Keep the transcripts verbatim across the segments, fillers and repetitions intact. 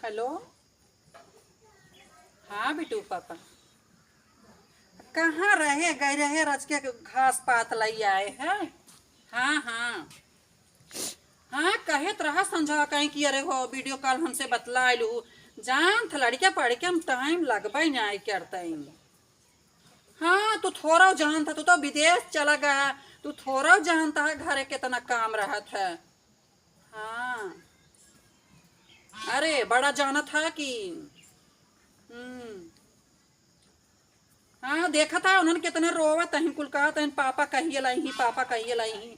हेलो। हाँ बिटू पापा, कहाँ रहे गए रहे, रच के घास पात लई आए हैं। हाँ, हाँ, हाँ, कहे त रहा संझा कहीं कि अरे हो वीडियो कॉल हमसे बतला लू। जान था लड़किया पढ़ के हम टाइम लगबे नहीं करते। हाँ, तू थोड़ा जान था, तू तो विदेश चला गया, तू थोड़ा जान था घरे कितना काम रहत है। हाँ। अरे, बड़ा जानत है कि, हम्म। हाँ, देखत है उन्हन कितना रोवत हैं, कुल कहत हैं, "पापा कहिए लाई ही, पापा कहिए लाई ही।"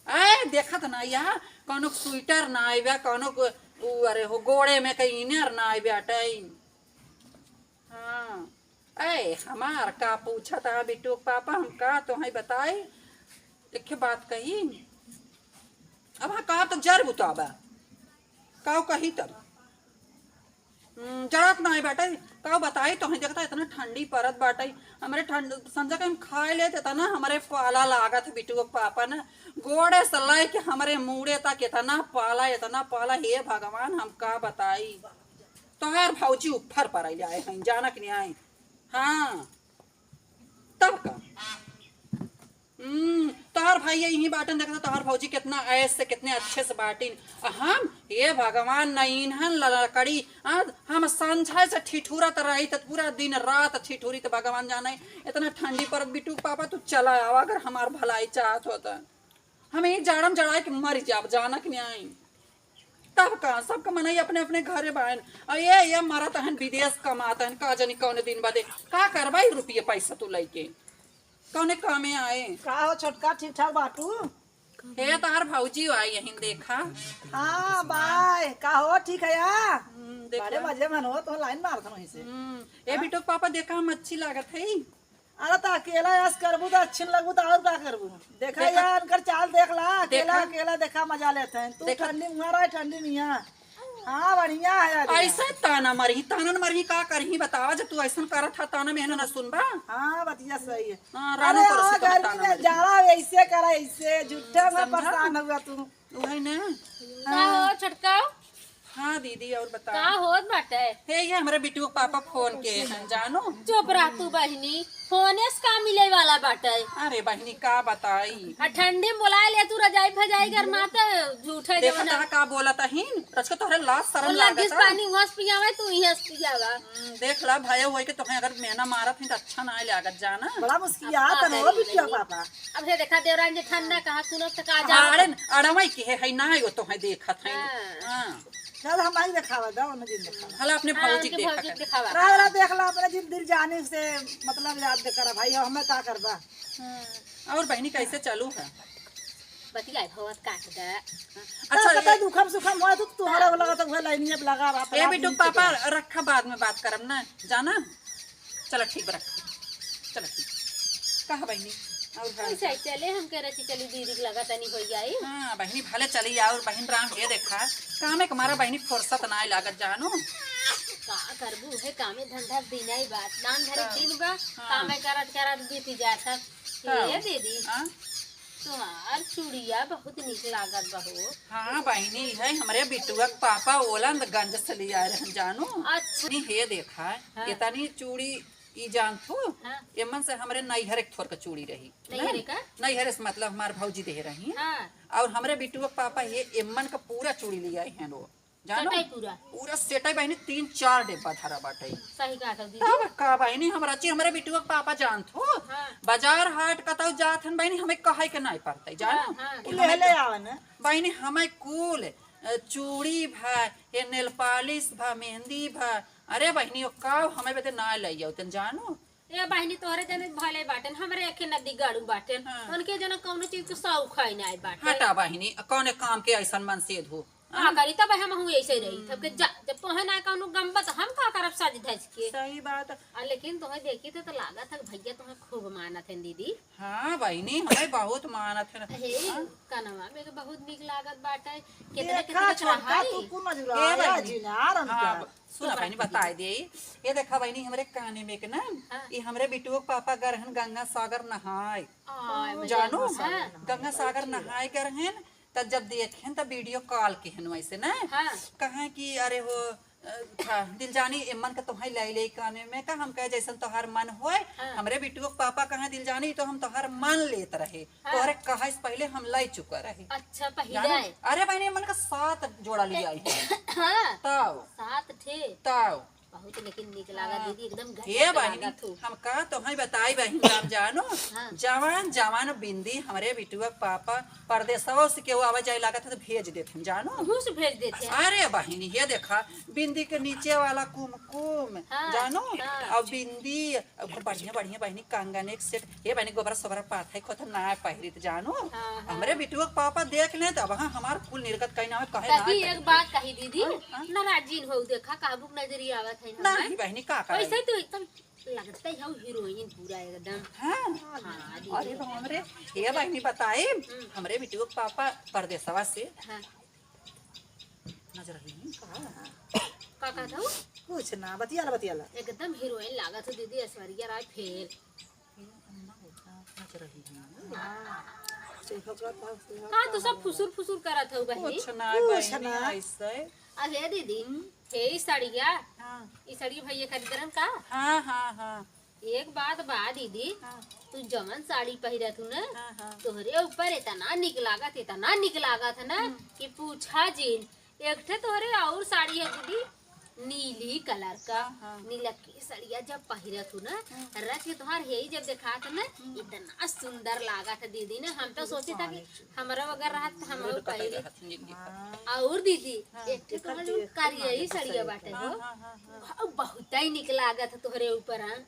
ए, देखत ना या, कौनो स्वेटर ना आइबा, कौनो गो-, उ, अरे हो, गोड़े में कहीं इनर ना आइबा, टाइम। हाँ। ए, हमार का पूछत है बिट्टू के पापा, हम का तोहई बताई? एक बात कही, अब हाँ, का तो जर बुताबा, का कही तब? हम्म, जरत नाही बाटे, का बताई तोहई, देखता इतना ठंडी परत बाटे, हमरे ठंड, संझा के हम खाए लेत, इतना हमरे पाला लागत है बिट्टू के पापा ना, गोड़े से लेके हमरे मूड़े तक इतना पाला, इतना पाला, हे भगवान, हम का बताई। तोहार भौजी ऊपर पर आइल आए हैं, जानक नहीं आए। हाँ, तब का? हम्म, तोहार भाई यही बाटन, देखता तोहार भौजी कितना ऐश से, कितने अच्छे से बाटिन। आ हम, हे भगवान, न इन्हन ललकड़ी, आ, हम संझा से ठिठुरत रही त पूरा दिन रात ठिठुरी त भगवान जाने, इतना ठंडी परत बिट्टू के पापा, तू चला आवा अगर हमार भलाई चाहत हो त। हम यही जाड़म जड़ाए के मर जाब, जानक नहीं आई। तब का, सबका मनई अपने अपने घरे बाइन। आ ये, ये मरत हन, विदेश कमात हन, का जानी कौन दिन बदे का करबा ई रुपये पैसा तू लइके, कौने कामे आए? का हो छोटका, ठीक ठाक बाटू? हे तोहार भौजी आई यहीं देखा। हाँ बाय, का हो ठीक है या? हम्म, देखा। बड़े मजे मन हो, तो लाइन मारत हन वहीं से। हम्म, ए हाँ? बिट्टू के पापा देखा हम अच्छी लागत है। अरे त अकेला ऐश करबू त अच्छी न लगबू त और का करबू? देखा देखा, यार, उनकर चाल देख ला, अकेला देखा, अकेला देखा मजा लेत हैं। तू देखा। ठंडी में रहे, ठंडी में यहाँ। हाँ, बढ़िया है यार। ऐसे ताना मरही, ताना न मरही, का करही बतावा, जब तू ऐसन करत हा, ताना में ना सुनबा। हाँ, बतिया सही है। हाँ, अरे रानो पर हाँ, से तो गर्मी ताना में मरही। जाड़ा ऐसे करा, ऐसे झूठे में समझा? परेशान हुआ तू। उहे ना। का हो छोटका? हाँ दीदी, और बता। का होत बाटे? हे, ये हमरे बिट्टू के पापा फोन के हैं, जानू। चुप रह तू बहिनी, फोने से का मिले वाला बाटे? अरे बहिनी, का बताई? आ ठंडी में बोलाए ले तू रजाई फजाई गरमात, झूठे देखा जवना। तहा का बोलत अहिन, रचको तोहरे लाज शरम लागत है। पानी वहाँ से पियावे, तू यहाँ से पियावा। हम्म, देख ला भाई, वही के तोहे अगर मेहना मारत ही त अच्छा ना लागत, जाना। बड़ा मुस्कियात है हो बिट्टू के पापा। अब हे देखा देवरान जे ठंडा कहा सुनत त का हाँ, जाओ। अरे, अड़वई के है, है ना, यो तो है देखत है। हाँ। हाँ। चल, हम आई देखावा, जाओ, हम जिन देखावा। हला अपने हाँ, भौजी उनके देखा भौजी कर। देखावा। रह, रह, देख ला, अपने जिन दिल जाने से मतलब याद दे करा भाई, हमें का करबा? हाँ। और बहिनी कैसे चलू है? बतिया भवत काट दे। अच्छा, तब पता ये दुखम सुखम हो, तू तुम्हारा लगा तो वह लाइनिया पे लगा रहा, ए बेटू, पापा रखा, बाद में बात करब ना, जाना। चला ठीक बा, रख। चला ठीक। कहा बहिनी? और का? ऐसे चले, हम कह रहे चली दीदी के लगा तनी हो जाई। हाँ, बहिनी भले चली, और बहिन राम ये देखा, काम एक हमारा बहिनी फुर्सत ना लागत जानू। का करबू, है कामे धंधा दिन ही बात, नाम धरे हाँ। दिन बा, हाँ। कामे करत करत बीत जात है। हाँ। ये दीदी, हाँ? तुम्हार चूड़िया बहुत निक लागत बा हो। हाँ बहिनी, है हमरे बिटुआ के पापा ओलंदगंज से ले आए रहन जानू। अच्छा। नी हे देखा, हाँ। इतनी चूड़ी ई जानत हो, हाँ। एमन से हमरे नैहर एक थोर का चूड़ी रही। नैहर ना? का? नैहर से मतलब हमार भौजी दे रही। हाँ। और हमरे बिटुआ के पापा ये एमन का पूरा चूड़ी ले आए हैं लोग। जानो? सेटई पूरा। पूरा सेटई बहिनी तीन चार डिब्बा धरा बाटे। सही कहा था दीदी। तब का बहिनी, हमरा ची-, हमरे बिटुआ के पापा जानत हो? हाँ। बाजार हाट कतौ जात हन बहिनी, हमें कहे के नाई पड़ते, जानो? हाँ, हाँ। कि ले, हमें ले तो आवन। बहिनी, हमें कुल, अ, चूड़ी भा, ये nail polish भा, मेहंदी भा, अरे बहिनी, ओ का हमें बदे ना ले आओ तन, जानो? ए बहिनी, तोहरे जने भले बाटेन, हमरे एके नदी गाड़ू बाटेन। हाँ। उनके जने कौनो चीज के शौक है नाई बाटे। हटा बहिनी, कौने काम के ऐसन मन से धो? का करी, तब हम हूँ ऐसे रही। तब के जा, जब तोहे ना कौनो गम बा, तो हम का करब सज धज के? सही बात। आ, लेकिन तोहे देखी तो, तो लागत है भैया तोहे खूब मानत है दीदी। हाँ बहिनी, हमें बहुत मानत है। हे, हाँ। कनवा में के बहुत नीक लागत बाटे। कितना देखा, कितना छोटका चढ़ाई। तू कुन नजुरा हे आया बहिनी। जी ना, आराम हाँ, कर। ब-, सुना बहिनी, बताई दे। ये देखा बहिनी, हमरे काने में के ना, हाँ। ये हमरे बिटुआ के पापा गरहन गंगा सागर नहाए। आय, जानो? हाँ। गंगा सागर नहाए गरहन, तब जब देखेन तब वीडियो कॉल के हन वैसे ना। हाँ। कहा कि अरे हो, अ, था, दिल जानी, एमन के तोहई लाई ले काने में का, हम कहे जैसन तोहार मन होए। हाँ। हमरे बिटुआ के पापा कहे, दिल जानी, तो हम तोहार मन लेत रहे। हाँ। तोहरे कहे से पहिले हम लाई चुका रहे। अच्छा, पहिले जानो? आए। अरे बहिनी, एमन का सात जोड़ा ले आई है। हाँ। तब। सात ठे। तब। बहुत लेकिन नीक लागत हाँ। दीदी, एकदम हे गजब बहिनी, लागत हो। हम का तोहई बताई बहिनी, आप जानो, हाँ। जवान जवान बिंदी हमरे बिटुआ के पापा परदेसवा से केहू आवे जाए लागत है तो भेज देत हैं, जानो। मुँह से भेज देत हैं। अरे बहिनी, हे देखा, बिंदी के नीचे वाला कुमकुम, हाँ, जानो, हाँ। और बिंदी, और बढ़िया बढ़िया बहिनी कंगन एक सेट, हे बहिनी गोबरा सोबरा पाथई खोत ना पहिरित, जानो। हाँ, हाँ। हमरे बिटुआ के पापा देख ले तो अब हाँ हमार कुल निर्गत कहीं ना हो, कहे ना ताकि आए एक कहीं। बात कही दीदी, हाँ, हाँ। नाराजिन हो, देखा काबुक नजरी आवत है ना। नहीं बहिनी, का करे? वैसे तो एकदम लगता है हीरोइन पूरा एकदम। हाँ। हाँ, दीदी। अरे तो हमरे, हे बहिनी बताई, हम्म। हमरे बिटुआ के पापा परदेसवा से हाँ। नजर ही नहीं का। का कहत हऊ? कुछ ना, बतियाला, बतियाला। एकदम हीरोइन लागत हो दीदी, ऐश्वर्या राय फेल। नजर ही नहीं। हाँ। का तू सब फुसुर फुसुर करत हऊ बहिनी? कुछ ना कुछ बहिनी, ना। ऐसे। अहे दीदी, हम्म। हे ई सड़िया, हाँ। ई सड़िया भैया खरीद रहन का? हाँ, हाँ, हाँ। एक बात बा दीदी, हाँ। तू जवन साड़ी पहिरत हू ना, हाँ, हाँ। तोहरे ऊपर इतना निक लागत, इतना निक लागत है ना हम्म। कि पूछा जिन। एक ठे तोहरे और साड़ी है गुड्डी, नीली कलर का, हाँ, हाँ। नीला के सड़िया जब पहिरत हू ना, हम्म। रच के तोहार हेई जब देखात ना, हम्म। इतना सुंदर लागत है दीदी ना। हम तो सोचे था कि हमरा वगैरह रहत तो हम और पहिरी। हाँ। और दीदी, हाँ। एक ठे तोहर जो करियई सड़िया बाटे हो, हाँ, हाँ, हाँ, हाँ। बहुतै निक लागत है तोहरे ऊपर, हाँ।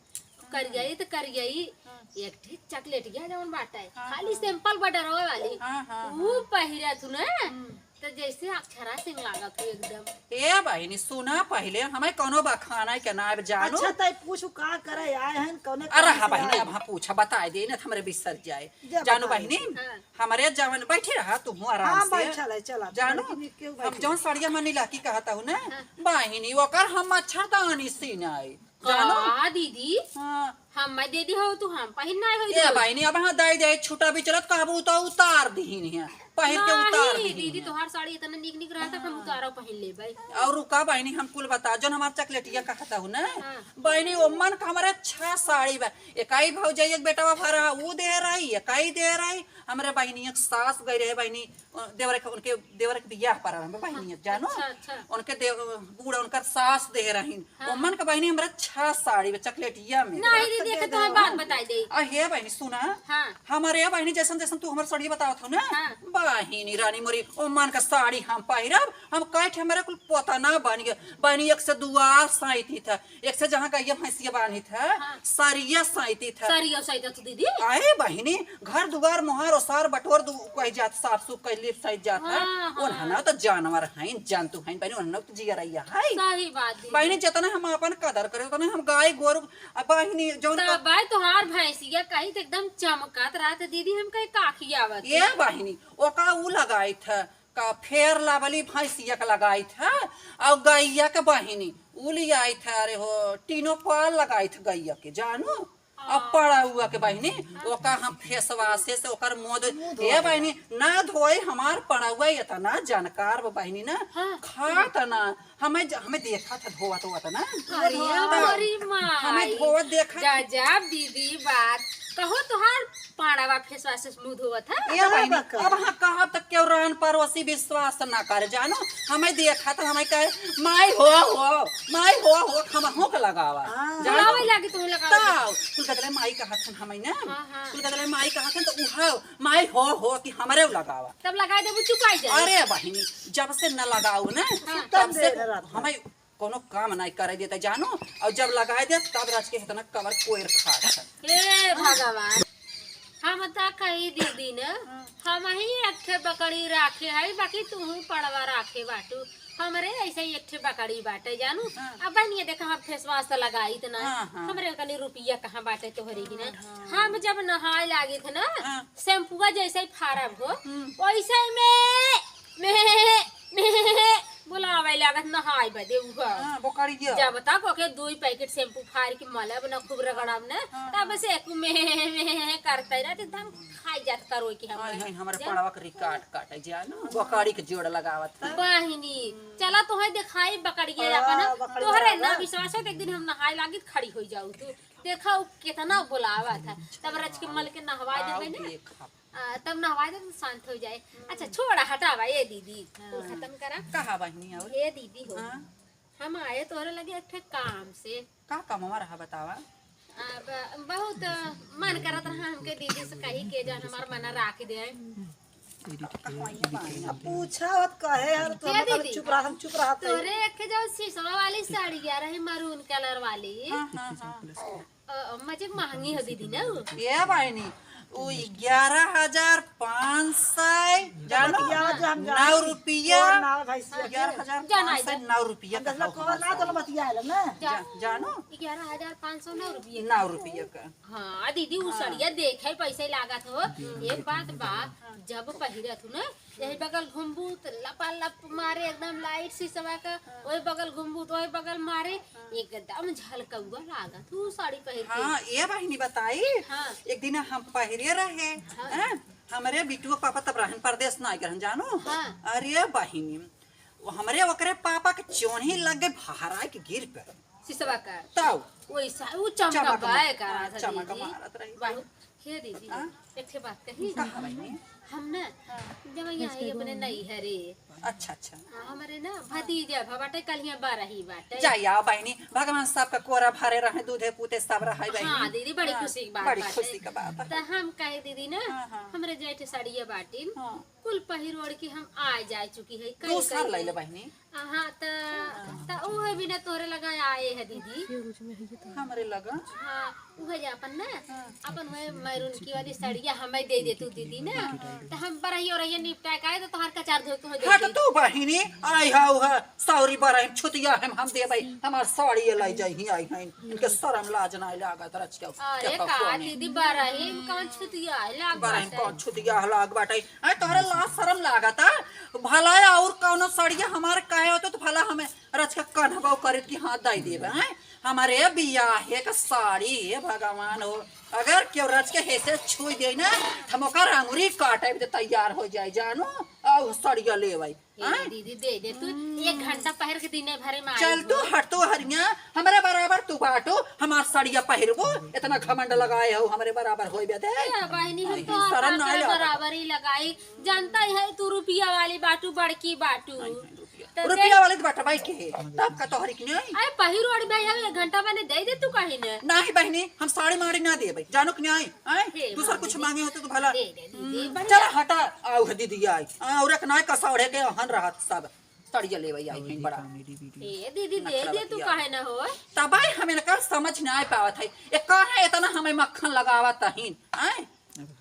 करियई त करियई, हाँ। एक ठे चॉकलेटिया जवन बाटे, हाँ, खाली हाँ। सिंपल बॉर्डरवा वाली, हाँ, हाँ, ऊ हाँ। पहिरत हू ना, हम्म। त जैसे अक्षरा सिंह लागत हो एकदम। ए बहिनी, सुना पहिले, हमें कौनो बखाना के ना अब जानो। अच्छा, तै पूछू का करे आए हैं, कौने अरे काम हाँ से बहिनी, आए अब हैं? हाँ पूछा, बताए दे, न त हमरे बिसर जाए। जा जानो बताए बहिनी, दे। हाँ। हमरे जवन, बैठी रहा तू हूँ आराम हाँ, से। बैठल है, चला, जानो, बड़की निक्के हम बैठी। जौन सड़िया मनी लाकी कहत हू ना, हाँ। बहिनी, ओकर हम मच्छरदानी सीनाई। जानो? का दीदी? हाँ। हम दे दी हो तू, हम पहिन ना हो ए दीदी। बहिनी, अब हाँ दे दे, छुटा भी चलत कहबू तो उतार दीहिन है। पहिर के उतार नहीं, दीहिन दीदी, है। तोहार साड़ी इतना निक निक रहत है, हम हाँ। उतारो पहिन लेबै। और रुका बहिनी, हम कुल बता, जौन हमार चॉकलेटिया कहत हू ना, हाँ। बहिनी, ओमन का हमरे छह साड़ी बा। एकाई भौजाई एक बेटवा भरा, ऊ दे रही, एकाई दे रही। हमरे बहिनी एक सास गई रहे बहिनी, अ, देवर के, उनके देवर के बियाह पर रहन बहिनी, जानो? अच्छा, अच्छा। उनके देव-, बूढ़ा उनकर सास दे रहीन। हाँ। ओमन के बहिनी हमरा छह साड़ी बा चॉकलेटिया में। नहीं दीदी, एक तो हम बात बताई दे। आ हे बहिनी सुना, हाँ। हमरे बहिनी जैसन जैसन तू हमर साड़ी बतावत हो ना, हाँ। बहिनी रानी मोरी, ओमन का साड़ी हम पहिरब, हम कहे थे हमरे कुल पोतना बन गए। बहिनी एक से दुआर साइती था, एक से जहाँ गइया भैंसिया बांधित है, हाँ। सरिया साइतित है। सरिया साइतित दीदी? अरे बहिनी, घर दुआर मोहार ओसार बटोर दु-, कहि जात, साफ सूफ कहि लिप साइत जात है। हाँ, हाँ। ओन्हना तो जानवर हैं, जंतु हैं बहिनी, ओन्हना तो जियरैया है। सही बात दीदी। बहिनी, जितना हम आपन कदर करे, उतना हम गाय गोरू, अब बहिनी, जौन तब क- भाई तोहार भैंसिया कही तो एकदम चमकत रहत दीदी, हम कही काखी आवत ये है। बहिनी, ओका ऊ लगाइत है, का फेयर लवली भैंसिया के लगाइत है, और गैया के बहिनी उ लियाइत है, अरे हो, टीनो पाल लगाइत है गैया के, जानू। अब पड़ौआ के बहिनी, ओका हम फेसवासे से ओकर मोद, मुँह धोए। ए बहिनी, ना धोए, हमार पड़ौआ इतना जानकार बा बहिनी ना, हाँ। खात ना, हमें ज-, हमें देखा था धोवत होवत ना। अरे तब हमारी माई। हमें धोवत देखा। गजब दीदी बात। कहो तोहार पाड़वा फेसवा से मुँह धोवत है? ए बहिनी, बका। अब हाँ कहब त केहू रान पड़ोसी विश्वास ना करे, जानो? हमें देखा था, हमें कहे, "माई हो, हो, माई हो, हो," हम हो के लगावा। हाँ। जानो? लगावे लागी तुम्हें लगावे। तब, कुल कदले माई कहत हन हमें ना। हाँ, हाँ। कुल कदले माई कहत हन त उहाव, "माई हो, हो," कि हमरे लगावा। तब लगाई देबू, चुपाई जाई। अरे बहिनी, जब से न लगाऊ ना, हाँ। तब से तब से हमें कोनो काम नाई करे देता जानो, और जब लगाए दे तब रच के इतना कवर कोयर खात है। हे भगवान, हम त कही दीदी न, हाँ। हम ही एक ठे बकरी राखे है, बाकी तू पड़वा राखे बाटू। हमरे ऐसे ही एक ठे बकरी बाटे जानू। हाँ। अब बहनिया देख हम फेसवास त लगाई त ना, हाँ, हाँ। हमरे कनी रुपया कहाँ बाटे तोहरे की ना। हाँ, हाँ। हम जब नहाए लागित ना, हाँ। शैम्पुआ जैसे ही फारब हो, हम्म। वैसे में, में, में बोलावे लागत नहाए बदे उह। हाँ, बोकड़िया। जब तक ओके दुई पैकेट शैम्पू फाड़ के मलब न, खूब रगड़ब न, हाँ, तब हाँ। से एक में, में करते रहते, एकदम खाई जात करो कि हम हाय, हाय, हमरे जा। पड़वा के रिकार्ड काटे जा न, बोकड़ी के जोड़ लगावत है। बहिनी, चला तोहे देखाई बकड़िया हाँ, अपन, बकड़िया तोहरे ना बा। विश्वास हो तो एक दिन हम नहाए लागी त खड़ी हो जाऊ तू। देखा उ कितना बोलावत है, तब रच के मल के नहवाए आओ देबे ना। देखा। आ, तब नहवाए दे तो शांत हो जाए। अच्छा, छोड़ा, हटावा, ए दीदी, कुल हाँ। खत्म करा। कहा बहिनी और? ए दीदी हो, हाँ। हम आए तोहरे लगे एक ठे काम से। का कमवा रहा बतावा? अब बहुत मन करत रहा हमके दीदी से कही के जान हमार मना राख दे। अब पूछा होत कहे यार, तो ए हम दीदी, चुप रहा, हम चुप रहा थे। तोरे एक ठे जो सिसवा वाली साड़िया रही मरून कलर वाली, हाँ, हाँ, हाँ। अ, मजे महंगी हो दीदी ना उ। ए बहिनी, उ ग्यारह हजार पाँच सौ, जानो? बतिया जो हम जानो। नौ रुपया। और ना भैंसिया के। ग्यारह हजार पाँच सौ जाना नौ रुपया हम का दस लाख हौ कौन ना हमार तो बतिया है ना। जा-, जानो? ग्यारह हजार पाँच सौ नौ रुपया का। नौ रुपया का। हाँ, दीदी, उ हाँ। सड़िया देखे पैसे लागत हो। एक बात बा, जब पहिरत हो ना, यही बगल घूमबू त लपालप मारे एकदम लाइट सिसवा का, हाँ। ओही बगल घूमबू त ओही बगल मारे, हाँ। एकदम झलकौआ लागत हू साड़ी पहिर के। हाँ, ए बहिनी बताई, हाँ। एक दिन हम पहिरे रहे, हाँ। हैं? हमरे बिटुआ के पापा तब रहन परदेस ना आए रहन जानो। हाँ। अरे बहिनी, वो हमरे ओकरे पापा के चोन्ही लग गए भहराए के गिर पे। सिसवा का। तब। वैसा, वो चमका चमक बाय मार-, करा हाँ, था चमक दीदी। मारत रही। वाह। हे दीदी, हाँ? एक ठे बात कही? कहा बहिनी? हम ना, हाँ। जब यहाँ आई अपने नैहरे। अच्छा, अच्छा। हाँ, हमरे ना भतीजा भा बाटे, कल यहाँ बारही बाटे। जाई आओ बहिनी, भगवान सबका कोरा भरे रहे, दूधे पूते सब रहे बहिनी। हाँ दीदी, बड़ी हाँ, खुशी की बात बड़ी बाटे। खुशी का बात है। त हम कहे दीदी ना, हाँ, हाँ। हमरे जेठ साड़िया बाटिन, हाँ। कुल पहिर ओढ़ के हम आ जाए चुकी है, कई, दूसर कई ले ले दिन। बहिनी। हाँ, त, त उहे बिना तोहरे लगा आए है दीदी। हमरे लगा? हाँ, उहे जे अपन ना, हाँ। अपन उहे मैरून की वाली साड़िया हमें दे दे तू दीदी ना, हाँ। त हम बरही और ये निपटा के आए त तोहर कचार धो के हो हट जाई। तू बहिनी, आई हा उहे सौरी बरही छुतिया हम, हम देबै, हमार साड़ी ये लाई जाई ही आई हैं। इनके शर्म लाज ना लागत रच के। अरे देखो का कौन है। दीदी, बरही में कौन छुतिया है लाग बरही में बाटे? कौन छुतिया है लाग बाटे? अरे तोहरे लाज शर्म लागत है? भला और कौनो सड़िया हमारे कहे होते तो भला हमें रच के कन्हबो करित कि हाँ दे देबे, हैं? हमारे बियाहे का साड़ी, हे भगवान हो, अगर केहू रच के हेसे छुई दे ना, त हम ओकर अंगुरी काटे भी तैयार हो जाए, जानो, और सड़िया लेबै। ए हाँ? दीदी, दे दे तू, एक घंटा पहिर के दिने भरे में चल आई तू हो। हट तू हरिया, हमरे बराबर तू बाटू, हमार सड़िया पहिरबू, इतना घमंड लगाए हो, हमरे बराबर होई बे दे। ए बहिनी, हम आई, तो शरम ना तोहरे आया। बराबर ही लगाई, जानता ही है तू रुपया वाली बाटू, बड़की बाटू। आई, आई, रुपया। त रुपया दे। वाली तो बटवाई के है, तब का तोहरी के नहीं? अरे पहिर ओढ़ बे, एक घंटा मैंने दे दे तू कहीं ने। नहीं बहिनी, हम साड़ी माड़ी ना देबै, जानो कि नहीं? आए? हे दूसर माँ कुछ दीदी। मांगे होते तो भला। दे दे दीदी, हम्म, बढ़िया। चल हटा, आओ है दीदी आई। आ, और एक नाय कसा ओढ़े के हन रहत सब। सड़िया लेवे आई हैं बड़ा। ए दीदी, दे नखरा दे तू बतिया। काहे ना हो? तब आई हम इनका समझ ना आ पावत है। ए काहे इतना हमें मक्खन लगावत तहीन? आए?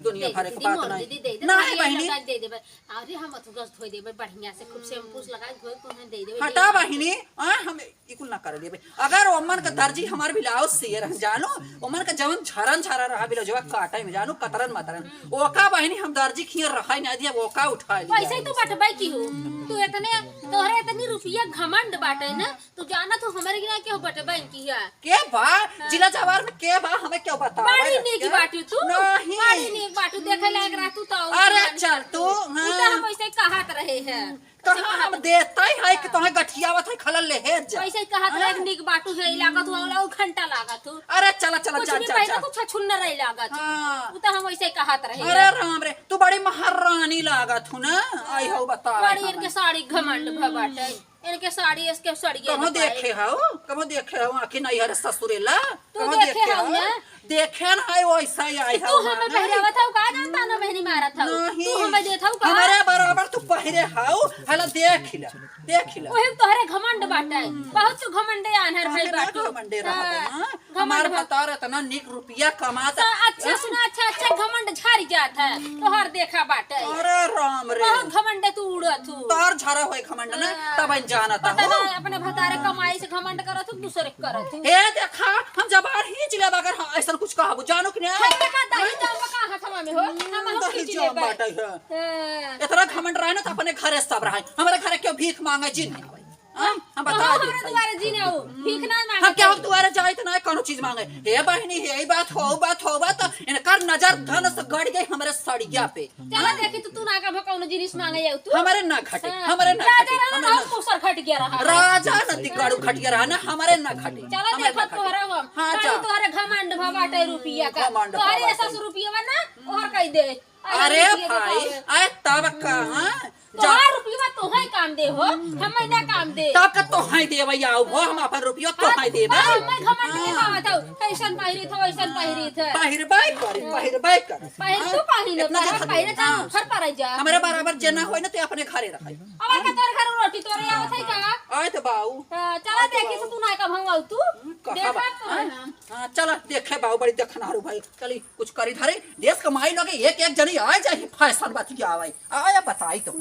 दुनिया दे भर दे के दीदी, बात मोर नहीं। दीदी, दे दे, नहीं बढ़िया बहिनी। लगा के दे देबे। अरे हम अथुरस धोई देबे बढ़िया से, खूब शैम्पू लगा के धोई के उन्हें दे देबे। हटा दे। बहिनी, आ हम ई कुल ना कर लेबे। अगर ओमन के दर्जी हमार ब्लाउज सिए रह जानो, ओमन के जवन झरन झरन रहा ब्लाउजवा काटे में जानो, कतरन मतरन, ओका बहिनी हम दर्जी खिए रहा ना दिया, ओका उठा लिया। वैसे ही तू बटबै की हो, तू इतने, तोहरे इतनी रुपया घमंड बाटे ना, तू जाना तू हमरे के ना केहू बटबै की है। के बा? हाँ। जिला जवार में के बा? हमें क्यों बतावे बड़ी रे? नीक के? बाटू तू। नहीं। बड़ी नीक बाटू, देखे लायक रह तू तो। अरे चल तू, उ तो हाँ। हम वैसे कहत रहे हैं। कहाँ हम देता ही है कि हाँ। तोहे गठियावत है, खलल ले हे जा। वैसे कहत रहे हाँ। कि नीक बाटू है, लागत हुआ वाला उ घंटा लागत हो। अरे चला, चला, कुछ चल, भी चल, पहले चल। कुछ छुन न रही लागत। हाँ। उ तो हम वैसे कहत रहे अरे हैं। राम रे, तू बड़ी महारानी लागत हो ना। आई हो बतावे बड़ी इनके हमें। साड़ी घमंड भबाटे। इनके साड़ी, इसके साड़िए कबो देखाई। देखे हौ, कबो देखे हौ, आँखी नहीं हरे ससुरेला, तू कबो देखे देखे हौ हौ? ना? देखे न है, वैसा ही आए तू हौ हमें माने। पहरावत हौ का, जानता ना बहनी मारत हौ? नहीं। तू हमें देत हौ का? हमारे बराबर तू पहिरे हौ, हला देख ला, देख ला। ओहे तोहरे घमंड बाटे, बहुत तू घमंडे आन्हर काहे भाई ना बाटू। घमंडे रहबे, हाँ। हाँ? घमंड हमार बा। भतार इतना निक रुपया कमाता। तो अच्छा सुना, अच्छा, अच्छा घमंड झर जात है, तोहर देखा बाटे। अरे राम रे। बहुत घमंड तू उड़त हूँ। तोहर झरा होए घमंड ना, हाँ। तब हम जानत पता हूँ। ना, अपने भतारे कमाई से घमंड करत हूँ, दूसरे के करत हूँ। हे देखा, हम जबार ही जिला बगर हाँ, ऐसा कुछ कहबो, जानो कि नहीं? है देखा, दही जाम का हथवा में हो, हम हम्म, हो दही खींच जाम लेबे। बाटे है। हाँ। इतना घमंड रहे ना, तो अपने घरे सब रहे। हमारे घरे क्यों भीख मांगे, जिन नहीं आवे। हाँ, हाँ, बता दे भाई। दुआरे जीने हो, भीख ना मांगे। हम क्या हम दुआरे जाए तो ना कोनो चीज मांगे। हे बहिनी, हे ई बात हो, बात हो, बात, इनकर नजर धन से गड़ गई हमरे सड़िया पे। चला देखी तो तू ना का कौनो जिनिस मांगे जाऊ तू। हमरे ना घटे, हाँ। हमरे ना घटे, हमरे ना। दूसर घट गया रहा। राजा नती गाड़ू घट गया रहा ना, हमरे ना घटे। चला देखो तोहरा हम। हाँ, जा। तोहरे घमंड भा बाटे रुपिया का। घमंड भा बाटे। तोहरे ऐसा सौ रुपिया बा ना, ओहर कह दे। अरे भाई, आए तब का, हाँ? तोहार रुपया तोहे काम दे हो, हमें ना काम दे। तब का तोहे देबै आओ हो, हम अपन रुपया तोहे देबै। हाँ, मैं घमंड में हाँ। कहत हूँ, ऐसन पहिरी थो, ऐसन पहिरी थे। पहिरबै करे, हाँ। पहिरबै करे। पहिर हाँ। तू पहिरे, इतना तोहार जे पहिरे तो हाँ। घर पर रह जा। हमरे बराबर जे ना होई ना, ते अपने घरे रहे। अब का तोर घर रोटी तोरे आवत है का? आए तो बाऊ। हाँ, चला देखी से तू ना का भंगाऊ तू। हम्म, कहाँ देखा बा? तो हाँ? है ना। हाँ, चला देखे बाऊ, बड़ी देखनहारू भाई। चली कुछ करी धरे, देश का माई लगे एक एक जनी आ जाए, फैशन बतियावे। आया बताई तो।